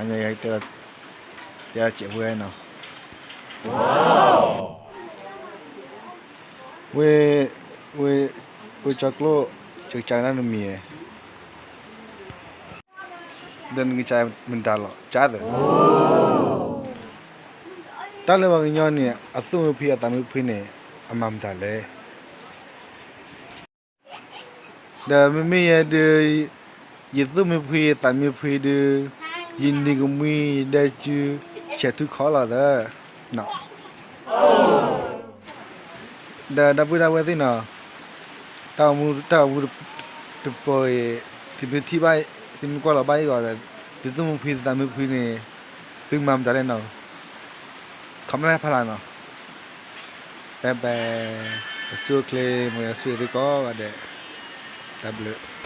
တဲ, တဲစဲးဖိနီၤ, ဝ့ၢ်, ဝ့ၢ်, ဝ့ၢ်ကၠီကျိၣ်, ကကးနၣ်နမံၤ, ဒီးနကစၢ်မတၤလီၤ ကၢ်သၢ, တၢ်လၢပှၤကညီန့ၣ် အသူၣ်မုာ်ဖှံအသးမုာ်ဖှံန့ၣ် အမၤမတၤလဲၣ်. ဒီးမ့မ့ၢ်ယဲဒုး, ယသူၣ်မုာ်ဖှံယသးမုာ်ဖှံဒုး, ယနံၤကမှံယဒဲကၠူ ဆဲးထူခီလီၤသၢ, ဒီးဒီပုၢ်ဒီဝဲၢ်သ့ၣ်နီၤ, တၢ်အိၣ်မူတၢ်အိၣ်မူတပူၤအံၤ, သုမ့ၢ်ထံၣ်ဘၣ်, သုမ့ၢ်ကွၢ်လီၤဘၣ်အံၤဂီၤဒီး, သုသူၣ်မုာ်ဖှံသုသးမုာ်ဖှံန့ၣ်, သုမၤမတၤလဲၣ်နီၤ, comment ဖးလၢ်နီၤ, ဘၣ်ဘၣ်, ပဆူၣ်အိၣ်ချ့ မ်ယွၤဆိၣ်ဂ့ၤသုကိးဂၤဒဲး, တၢ်ဘျုး